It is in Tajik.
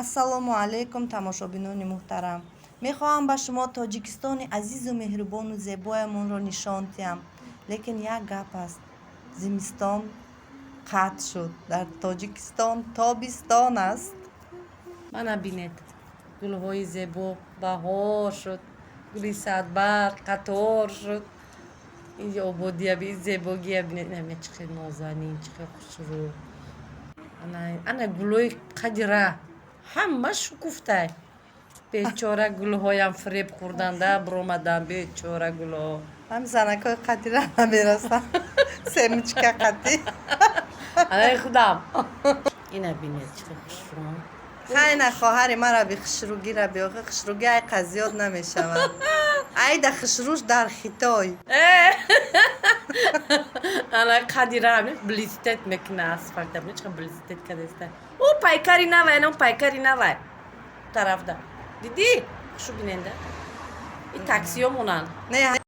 Ассалому алайкум, тамошобинони муҳтарам. Мехоҳам ба шумо Тоҷикистони азизу меҳрубону зебоямонро нишон диҳам, лекин як гап аст: зимистон қатъ шуд, дар Тоҷикистон тобистон аст. Мана бинед, гулҳои зебо, баҳор шуд, гули садбарг қатор шуд. Инҷо ободия, зебогия бинед, инаме чӣ хел нозанин, чӣ хел хушрӯ. Ана гулҳои қадира ҳама шукуфтай. Бечора гулҳоям фиреб хӯрданда биромадан, бечора гулҳо. Ҳам занакҳои қадира намерасанд, семечка қатӣ. Анаи худам, ина бинед, чӣ хел хушрӯ. Хайна, хоҳари мара би, хушрӯгира би. Охи, хушрӯги айқа зиёд намешавад, айда хушрӯш дар Хитой. Ана қадира блестеть мекуна, асфальта бинед, чӣ блестеть кадаста. О, пайкари навай, ана пайкари навай тарафда дидӣ, хушу биненда, и таксиё монанд. Не.